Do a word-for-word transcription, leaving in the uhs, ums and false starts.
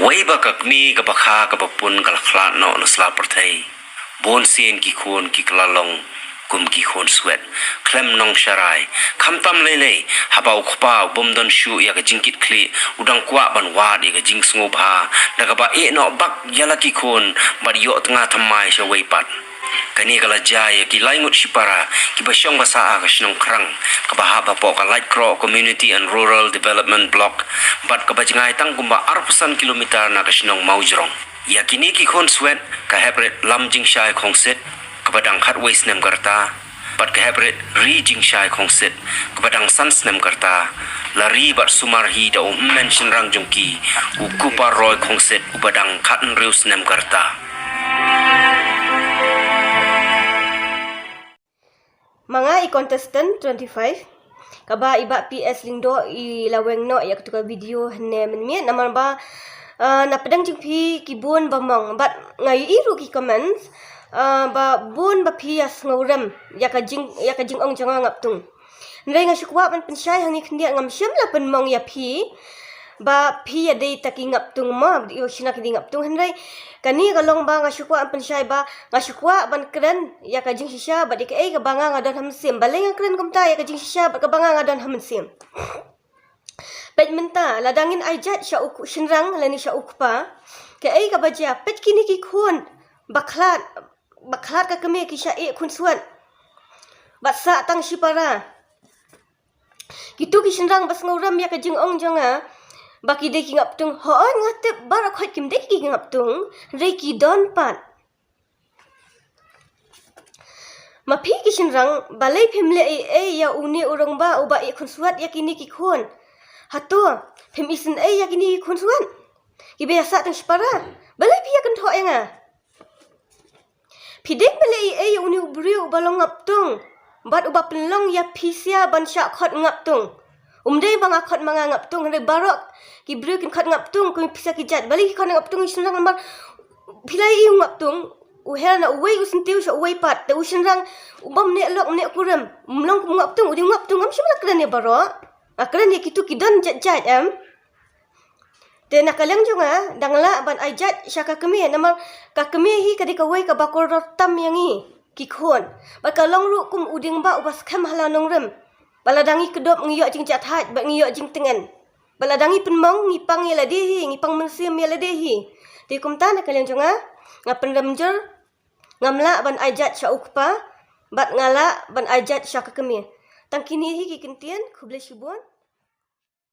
Wei ba ka kmie kaba kha kaba pun ka la khlad noh na sla pyrthei. Bun sien ki khun ki kylla long kum ki khun swet khlem nongsharai. Khamtam lei lei haba u kpa u bym don shuh ïa ka jingkitkhlieh, u dang kwah ban wad ïa ka jingsngewbha da kaba ïeh noh bak ïa la ki khun bad ïoh tnga thymmai sha wei pat. Kane ka la jia ïa ki lai ngut shipara kiba shong ba sah ha ka shnong Krang, kaba hap hapoh ka Laitkroh Community and Rural Development Block bad kaba jngai tang kumba arphew san kilometer na ka shnong Mawjrong. Ïa kine ki khun swet ka hep rit Lamjingshai Khongsit, kaba dang khatwei snem ka rta, bad ka hep rit Rijingshai Khongsit, kaba dang san snem ka rta, la ri bad sumar hi da u hynmen shynrang jong ki, u Kuparoi Khongsit, uba dang khathynriew snem ka rta. Ma nga i contestant twenty-five, kaba i Bah P S Lyngdoh i la weng noh ïa katu ka video hynne mynmiet, namar ba, ah, na pdeng jong phi ki bun ba mong, bad nga ïohi ruh ki comments, ah, ba bun ba phi ïa sngewrem ïa ka jing, ïa ka jingong jong nga Ngaptung. Hynrei nga shu kwah ban pynshai hangne khyndiat, ngam shym la pynmong ïa phi ba phi ïa dei ta ki Ngaptung mo, ba dei ïa u shna ki dei Ngaptung. Hynrei kane ka long ba nga shu kwah ban pynshai ba nga shu kwah ban kren ïa ka jingshisha bad ïa kaei kaba nga nga don ha mynsiem. Balei nga kren kumta ïa ka jingshisha bad kaba nga nga don ha mynsiem? Peit mynta, lada ngin ai judge sha u ku-, shynrang lane sha u kpa, kaei kaba jia? Peit kine ki khun ba khlad, ba khlad ka kmie, ki shah ïeh khun swet bad sah tang shipara. Kitu ki shynrang ba sngewrem ïa ka jingong jong nga ba ki dei ki Ngaptung, hooid nga tip baroh khoit kim dei ki Ngaptung, hynrei ki don pat. Ma phi ki shynrang, balei phim leh ei ei ïa une u rangbah uba ïeh khun swet ïa kine ki khun? Hato phim isynei ïa kine ki khun swet kiba ïa sah tang shipara? Balei phi ïa kynthoh ïa nga? Phi dei ban leh ei ei ïa une u briew uba long Ngaptung bad uba pynlong ïa phi sia ban shah khot Ngaptung. Um dei ba nga khot ma nga Ngaptung, hynrei baroh ki briew kin khot Ngaptung, kum phi sia ki jait. Balei ki khot Ngaptung, ki shynrang, namar phi la ïohi u Ngaptung u her na uwei u syntiew sha uwei pat. Te u shynrang u bym neh lok neh kurim, um long kum Ngaptung, u dei Ngaptung. Ngam shym la kren ïa baroh, nga kren ïa kitu ki don jait jait, em. Te na ka liang jong nga, dang lah ban ai judge sha ka kmie, namar ka kmie hi ka dei kawei kaba kordor tam ïa ngi ki khun. Bad ka long ruh kum u dieng ba uba skhem ha la nongrim. Ba lada ngi kdup ngi ïoh jingjahthait bad ngi ïoh jingtngen. Ba lada ngi pynmong ngi pang ïa lade hi, ngi pang mynsiem ïa lade hi. Te kumta na ka liang jong nga, nga pynrem jur, ngam lah ban ai judge sha u kpa bad nga lah ban ai judge sha ka kmie. Tang kine hi ki kyntien, khublei shibun.